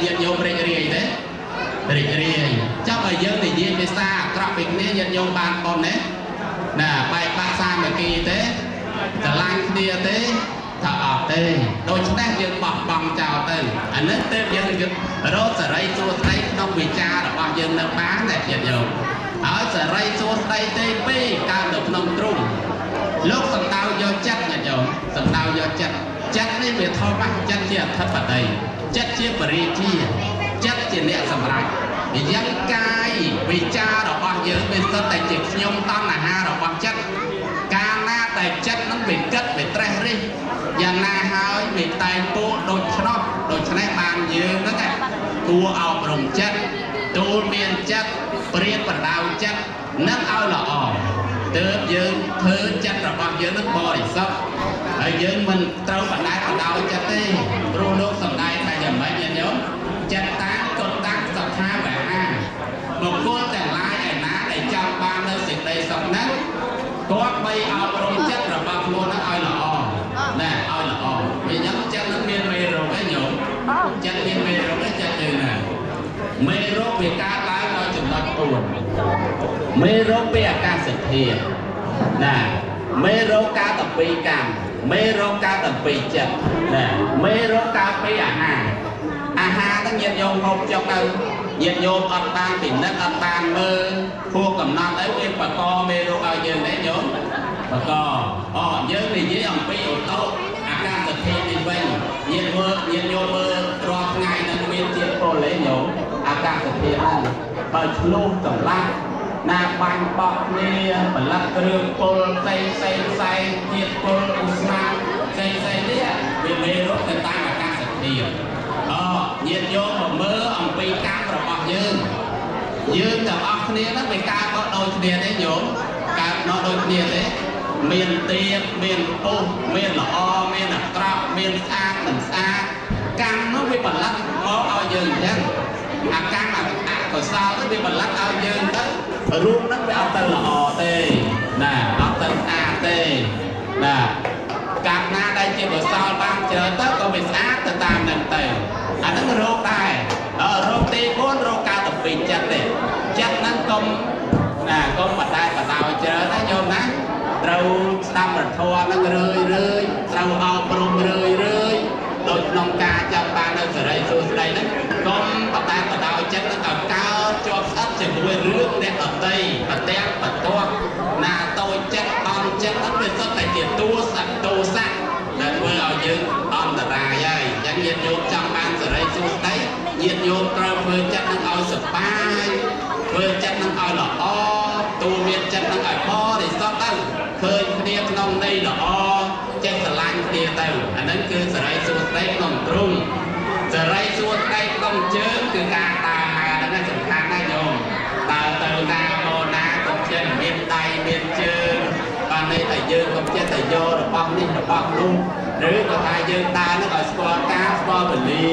ញាតិញោមរីករាយទេរីករាយចាំឲ្យយើងនិយាយភាសាអាក្រក់ពីគ្នាញាតិញោមបានប៉ុនទេណាបែកបាក់សាមគ្គីទេស្រឡាញ់គ្នាទេថាអត់ទេដូច្នេះយើងបោះបង់ចោលទៅអានេះទើបយើងរកសេរីសួស្តីក្នុងវិចាររបស់យើងនៅបានណាញាតិញោមហើយសេរីសួស្តីទី2កើតនៅក្នុងទ្រុងលោកសំដៅយកចិត្តញាតិញោមសំដៅយកចិត្តចិត្តនេះវាធម្មចិត្តជាអធិបតីចិត្តជាបរិជាចិត្តជាអ្នកសម្រេចយ៉ាងកាយវិចាររបស់យើងវាសុទ្ធតែជាខ្ញុំតណ្ហារបស់ចិត្តកាលណាតែចិត្តនឹងវាគិតវាត្រេះរិះយ៉ាងណាហើយវាតែងពោដូច្នោះដូច្នេះបានយើងហ្នឹងគួរអប់រំចិត្តទូលមានចិត្តព្រៀនប្រដៅចិត្តនឹងឲ្យល្អទើបយើងធ្វើចិត្តរបស់យើងនឹងបរិសុទ្ធហើយយើងមិនត្រូវបណ្ដែតបណ្ដោយចិត្តទេព្រោះលោកសំដែងថាយ៉ាងម៉េចញាតិញោមចិត្តតាកុតាំងសត្ថាវហាបុគ្គលទាំងឡាយឯណាដែលចង់បាននៅសេចក្តីសុខហ្នឹងគាត់បីអប់រំចិត្តរបស់ខ្លួនហ្នឹងឲ្យល្អណាឲ្យល្អវាអញ្ចឹងចិត្តហ្នឹងមានមេរោគឯងញោមចិត្តមានមេរោគឯងចិត្តយើងណាមេរោគវាកើតឡើងដោយចំណុច4មេរោគពីអាកាសធាតុណាមេរោគកើតអំពីកម្មមេរោគកើតអំពីចិត្តណាមេរោគកើតពីអាហារអាហារហ្នឹងញាតិញោមហូបចុកទៅញាតិញោមអត់បានពិនិត្យអត់បានមើលខួរកំណត់អីវាបកមេរោគឲ្យយើងទេញោមបកអូយើងនិយាយអំពីអូតូអាកាសធាតុនេះវិញញាតិមើលញាតិញោមមើលរាល់ថ្ងៃហ្នឹងមានជាតិពុលទេញោមអាកាសធាតុហ្នឹងបើឆ្លុះសម្លាប់ណាបាញ់បោះគ្នាផលិតគ្រឿងពុលផ្សេងផ្សេងផ្សេងជាតិពុលឧស្ម័នផ្សេងផ្សេងនេះវាមេរោគទៅតាមអាកាសធាតុអូញាតិញោមមកមើលអំពីកម្មរបស់យើងយើងទាំងអស់គ្នាហ្នឹងវាកើតមកដូចគ្នាទេញោមកើតមកដូចគ្នាទេមានទៀបមានពុះមានល្អមានអាក្រក់មានស្អាតមិនស្អាតកម្មនោះវាផលិតមកឲ្យយើងអញ្ចឹងអាកម្មអកុសលទៅវាផលិតឲ្យយើងទៅរូបហ្នឹងវាអត់ទៅល្អទេណាអត់ទៅស្អាតទេណាកម្មណាដែលជាកុសលបានច្រើនទៅក៏វាស្អាតទៅតាមហ្នឹងទៅអាហ្នឹងរោគដែររោគទី4រោគកើតអំពីចិត្តទេចិត្តហ្នឹងកុំណាកុំបដែតបដោយច្រើនណាញោមណាត្រូវស្ដាប់ប្រធមហ្នឹងរឿយរឿយត្រូវអប់រំរឿយរឿយដូចក្នុងការចាំបាននៅសេរីសួស្តីហ្នឹងកុំបដែតបដោយចិត្តហ្នឹងឲ្យកើតជាប់ស្អិតជាមួយរឿងអ្នកដតីប្រទាំងប្រទាស់ណាតូចចិត្តអន់ចិត្តហ្នឹងវាសុទ្ធតែជាតួសៈទោសៈដែលធ្វើឲ្យយើងអន្តរាយហើយអញ្ចឹងញាតិញោមចង់បានសេរីសួស្តីញាតិញោមត្រូវធ្វើចិត្តនឹងឲ្យសប្បាយធ្វើចិត្តនឹងឲ្យល្អទូមានចិត្តនឹងឲ្យបរិសុទ្ធទៅឃើញគ្នាក្នុងន័យល្អចេះស្រឡាញ់គ្នាទៅអាហ្នឹងគឺសេរីសួស្តីក្នុងទ្រុងសេរីសួស្តីក្នុងជើងគឺការដើរហើរហ្នឹងសំខាន់ណាស់ញោមដើរទៅណាមកណាកុំចេះមានដៃមានជើងបានន័យថាយើងកុំចេះតែយករបស់នេះរបស់នោះឬក៏ថាយើងដើរហ្នឹងឲ្យស្គាល់ការស្គាល់វេលា